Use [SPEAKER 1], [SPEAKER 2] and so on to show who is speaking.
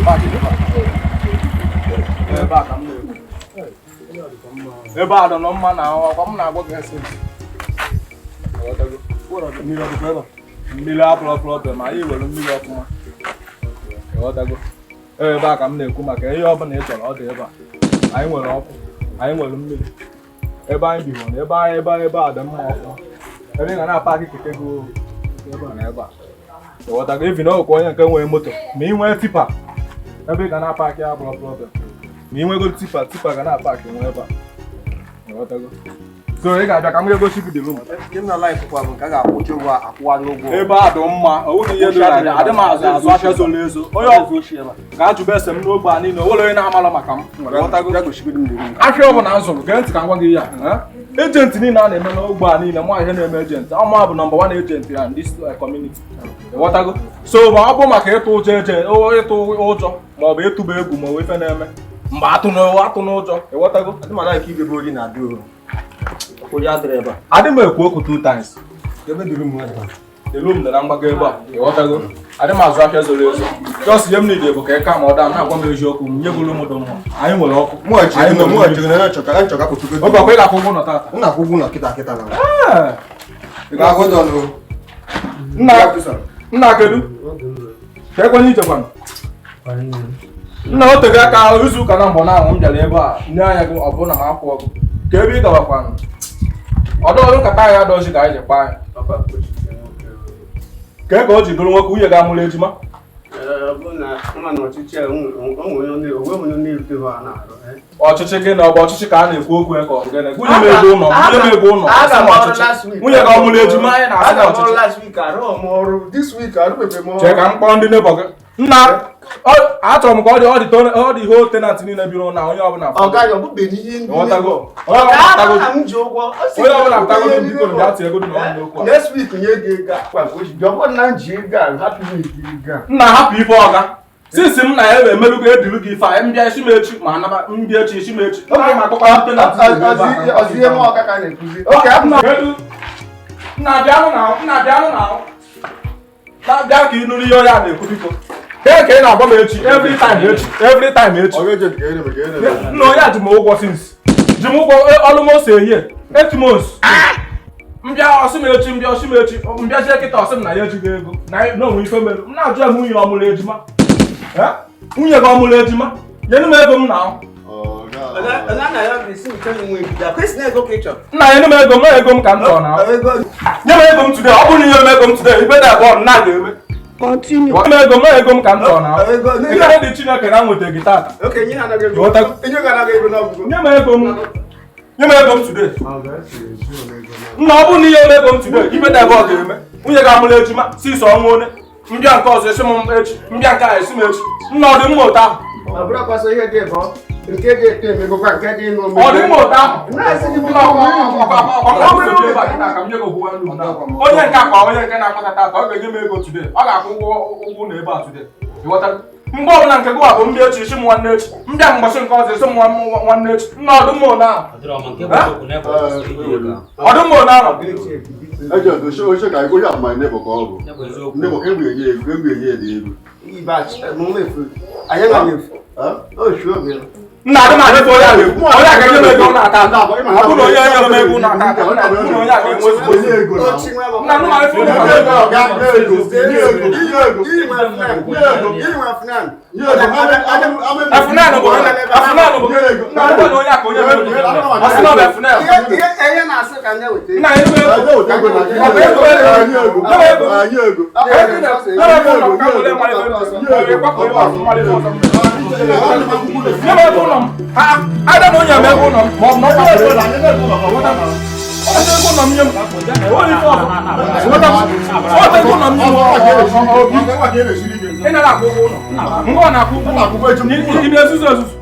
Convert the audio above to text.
[SPEAKER 1] Park ebe a. Ebe a ka m na-ekwu. Ebe a dị nọ mma na ọkwa m na-agwa gị esi. Ịghọtago?
[SPEAKER 2] Mmiri ọ dịkwa ebe a?
[SPEAKER 1] Mmiri abụrọ problem, anyị were mmiri ọfụma. Ịghọtago? Ebe a ka m na-ekwu maka ihe ọbụla ị chọrọ, ọ dị ebe a. Anyị nwere ọkụ, anyị nwere mmiri. Ebe anyị bi na ebe anyị ebe a dị mma ọfụma. Ebe ị ga na-apaki keke gị ebe a na ebe a. Ịghọtago? Even ọkwa onye nke nwere moto, ma ị nwee tipper, ebe ị ga na-apaki abụrọ problem. Ma ị nwego tipper, tipper ga na-apaki nwe ebe a. Ịghọtago? So ị ga-abịa ka m ga-egosi gị the room.
[SPEAKER 2] Nke m na life kwa bụ nke a ga-akwụchi ụgwọ, akwụgharị ụgwọ.
[SPEAKER 1] Ebe a dị mma, ọ bụghị ihe doro anya. Adị m azụ azụ afịa zoro ezo. Onye
[SPEAKER 2] Onye
[SPEAKER 1] ọ
[SPEAKER 2] ọzọ ochie ebe a.
[SPEAKER 1] ga-ajụba ese m n'ogbe a niile, o nwere onye na-amalụ maka m. Ịghọtago?
[SPEAKER 2] Ya gosigodi m the room.
[SPEAKER 1] Afịa ọbụla m zụrụ, gee ntị ka m gwa gị ya, eh? Agent niile a na-eme n'ogbe a niile, mụ ihe na-eme agent ọma bụ number one agent ya in this community. Ịghọtago? So ma ọ bụ maka ịtụ ụjọ agent, ịtụ ụjọ ma ọ bụ ịtụba egwu ma ọ bụ ife na-eme mgbe atụ n'ụjọ. Ịghọtago?
[SPEAKER 2] Adị m like idebe ori na adị ori adịrị ebe a.
[SPEAKER 1] Adị m ekwu okwu two times.
[SPEAKER 2] Ebe the room dị.
[SPEAKER 1] The room dị na mgbago ebe a. Ịghọtago? Adị m azụ afịa zoro ezo. Just ihe m need bụ ka ị ka ma ọ daa na-agwa m eziokwu, m nye gị room dị mma. Anyị nwere ọkụ.
[SPEAKER 2] Mụ echi
[SPEAKER 1] Anyị
[SPEAKER 2] ego,
[SPEAKER 1] nwere
[SPEAKER 2] mụ
[SPEAKER 1] mmiri.
[SPEAKER 2] echi ego na nchọka nchọka kwụtụgo.
[SPEAKER 1] Oge ọkwa ị ga-akwụ ụgwọ ụlọ tata.
[SPEAKER 2] M na-akwụ ụgwọ ụlọ kịta kịta na.
[SPEAKER 1] Ee.
[SPEAKER 2] Ị ga-agụ dọnụ.
[SPEAKER 1] Nna, nna, kedu ka ekwenye ichekwanụ? Nna, o tego aka izu ụka na mbọ na ahụ m bịara ebe a nye anya gị, ọ bụrụ na m akwụ ọgụ ka ebe ị gawakwanụ ọdọ ọrụ nkata anyị adọzi ka anyị ji kpaa anyị ka o ji bụrụ nwoke nwunye ga-amụrụ ejima.
[SPEAKER 3] Ọchịchị a, onwe onye na-erute ha na-arụ.
[SPEAKER 1] Ọchịchị gị na ọ bụ ọchịchị ka a na-ekwu okwu ya ka ọ bụ gịnị? Nwunye m ego ụlọ m, nwunye m ego ụlọ, asị m ọchịchị nwunye gị ọmụrụ ejima, anyị na-asị na ọchịchị.
[SPEAKER 3] Last week arụ m ọrụ, this week arụbeghị m ọrụ.
[SPEAKER 1] Chee ka m kpọọ ndị neighbour gị. Nna, achọrọ m ka ọ dị ihe tenant niile biri na onye ọbụla
[SPEAKER 3] Ọ gaghị, ọ bụbeghị ihe ndị
[SPEAKER 1] Ịghọtago?
[SPEAKER 3] Ọ
[SPEAKER 1] Onye ọbụla pụtagodu.
[SPEAKER 3] na m ji ụgwọ. Ọ sị
[SPEAKER 1] Onye ọbụla
[SPEAKER 3] na
[SPEAKER 1] pụtagodu,
[SPEAKER 3] ihe
[SPEAKER 1] biko,
[SPEAKER 3] ndị
[SPEAKER 1] bịa tie ego dị n'ọnụ n'okwu a.
[SPEAKER 3] Next week nye gị ego akwa ka o ji bịa. Ọ bụrụ na m ji ego a, hapụ m ego a.
[SPEAKER 1] Nna, hapụ ife ọga. Since m na ya emelugo edilu gị ife a, m bịa isi m echi ma anaba, m bịa echi isi m echi. Oge ma akpọkwa ndị tenant niile ebe a.
[SPEAKER 3] Ọzi ihe m ọga ka a na-ekuzi oke abụ.
[SPEAKER 1] Nna, kedu? Nna, bịanụ na, nna, bịanụ na, na bịa ka ị nụrụ ihe onye a na-ekwu, biko. Kee ka ị na-agwa m echi every time, echi every time, echi?
[SPEAKER 4] Ọ ga-eje ka ere ka ere.
[SPEAKER 1] Nna, onye a ji m ụgwọ since, ji m ụgwọ almost a year, 8 months. Mbịa ọsị m echi, mbịa ọsị m echi, mbịazie kịta ọsị m na ya ejighị ego na onwe ife mere. M na-ajụ ya, nwunye ọ mụrụ ejima? Eh? Nwunye gị ọ mụrụ ejima? Nyenụ m ego m na. Nna, nyenụ m ego m, ego m ka m chọrọ na. Nye m ego m today. Ọ bụrụ na inye m ego m today, ibe dị abụọ nna ga-eme.
[SPEAKER 5] Continue.
[SPEAKER 1] Nye m ego m, ego m ka m chọrọ na. Ekele dị Chineke na m nweta gị tata. Nye m ego m, nye m ego m today. Nna, ọ bụrụ na ihe m ego m today, ibe dị abụọ ga-eme. Nwunye ga-amụrụ ejima since ọnwa one, mbịa nke ọzọ esi m echi, mbịa nke a esi m echi. Nna, ọ dị mma ụtọ ahụ?
[SPEAKER 3] Nke dị ete emegokwa, nke dị ịnụ.
[SPEAKER 1] Ọ dị mma ụtọ ahụ?
[SPEAKER 3] Na-asị gị.
[SPEAKER 1] Onye nke akpa, onye nke na-akpata tata, ọ ga-enye m ego today. Ọ ga-akwụ ụgwọ ụgwọ na ebe a today. Ịghọta? Mgbe ọbụla nke gụwa bụ mbịa echi isi m nwanne echi, mbịa mgbọsị nke ọzọ isi m nwanne echi. Nna, ọdụm one ahụ, ọdụm one ahụ.
[SPEAKER 4] Agent, oche oche ka onye a my neighbor ka ọ bụ. Neighbor ka egwu enye ego, egwu enye ya ego.
[SPEAKER 3] Anyị na efu.
[SPEAKER 4] Ha?
[SPEAKER 1] Nna, adị m adịfe onye a na-ekwu. Onye a ga-enye m ego na-ata ata. Ọ bụrụ na onye nyere m ego na-ata ata, ọ bụrụ na onye a ga-enwe ezigbo
[SPEAKER 4] Enye ego na.
[SPEAKER 1] Nna, nụ ma efe onye a
[SPEAKER 4] Nye ego,
[SPEAKER 1] ga-enye
[SPEAKER 4] nye ego, nye ego, nye ego.
[SPEAKER 1] F9 bụ gịnị? F9 bụ gịnị? Nna, ọ bụrụ na onye a ka onye mere ọ sị na ọ bụ F9. Nna, nye m ego.
[SPEAKER 4] Nye ego, nye ego, nye ego.
[SPEAKER 1] Nye m ego ụlọ m. Ha, ada na onye m ego ụlọ m ma ọ bụ na ọ kwafere ego. Ọ ego ụlọ m nye m. Onye ife ọzọ. Ọ ego ụlọ m nye m. Ị nara akwụ ụgwọ ụlọ. Ngwa ọ na-akwụ ụgwọ ụlọ. Ị na-ezuzu ezuzu.